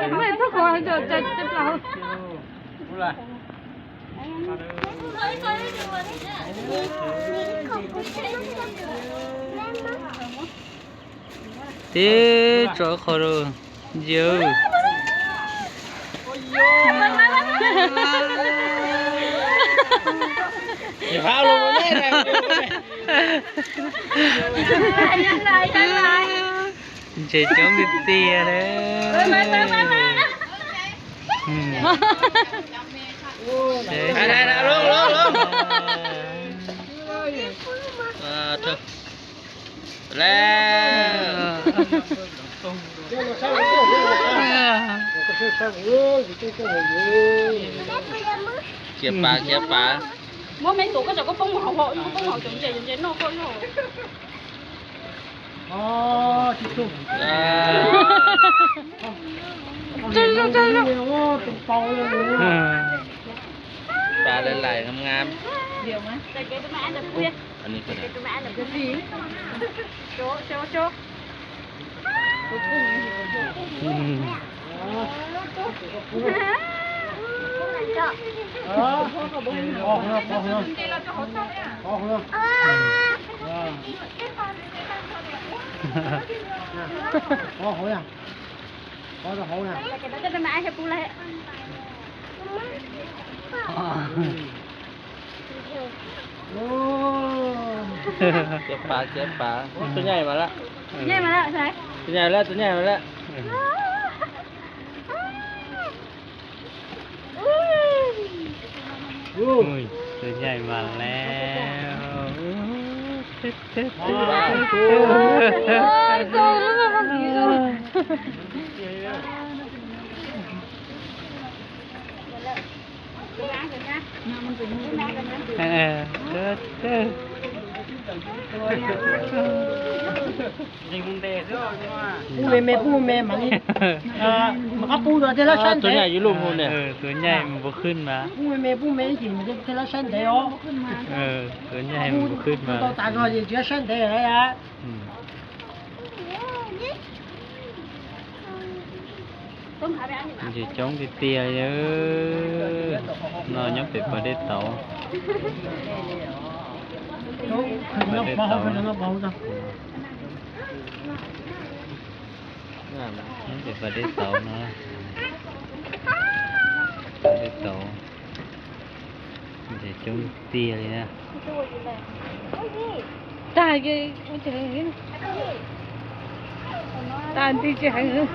Mej txhob kov cov cai plaws. Tib tso qhov rau yawg. Ntses coob tiag tiag li. Khiav pas, khiav pas. Muab me tuav koj, koj poob hauv, koj poob hauv cov ntses, cov ntses noj koj loj. Pas lais lais ngam ngam. Khiav pas, khiav pas. Tus nyaj mas lawm. Tus nyaj mas lawm, tus nyaj mas lawm. Tus nyaj mas lawm. Pub me me, pub me me mas li, mas koj pub rau thiaj lab saib ntev. Tus nyaj mus khwb mas. Pub me me, pub me ib chim mas thiaj lab saib ntev os. Tus nyaj mus khwb mas tau tas zog ces tsis lab saib ntev lawm. Ntses coob tiag tiag li. No nyob pem pas dej tauv. Pas dej tauv. Nyob pem pas dej tauv no. Pas dej tauv. Ntses coob tiag li na. Tag, tag nti tsis heev.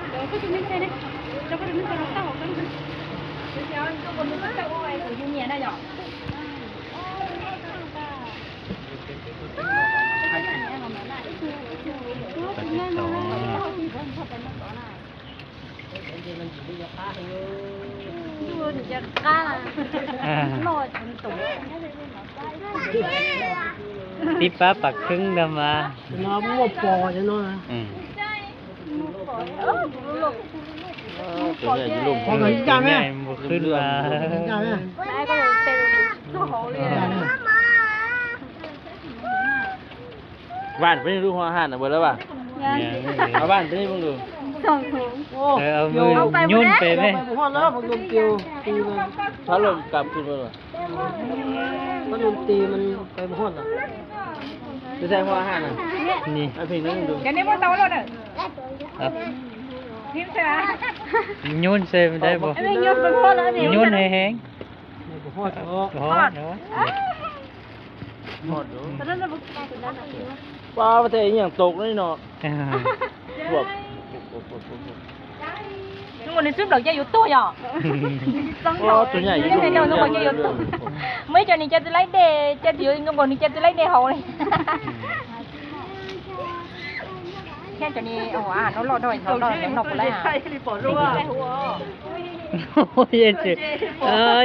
Tib pab pas kheeb ntag mas. Muaj pos no. Tus nyaj mus khwb mas. Vam peb lub hua haj na, ua lawm vas. Vam peb lub. Nyuj pem ne. Phab lom kab khwb. Tus nyaj hua haj na. Ni. Nyuj se, nyuj heev heev. Pab tej yeej tau li no. Nws xwb nplaum ces yuav tuag yom. Tus nyaj yuav tuag. Muaj ib co nws cas tsis laib dej, cas yuav nkaus nws cas tsis laib dej haus li. Thiab cov ni, no loj dhau, no kuv laib.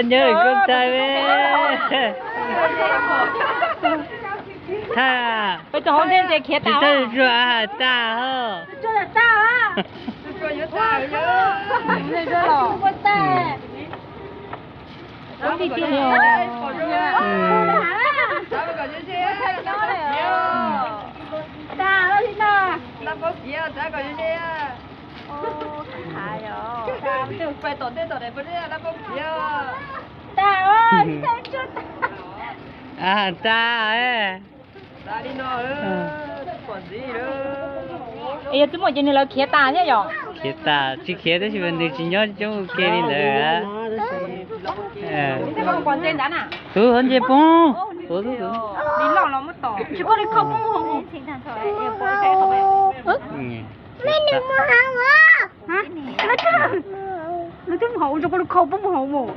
Nyob koj tag me. Thaj, peb tug hauv ntej ntses khiav tas, zuag has tag ho. Tag, tag. Yog twb muaj ces nws lawv khiav tas thiab yom? Khiav tas, tsis khiav tab sis mas nws tsis nyob coob ua ke li ntawd. Tus hov nce poob. Tsis koj li khau poob hauv. Lawv twb mus hauv, koj li khau poob hauv mus.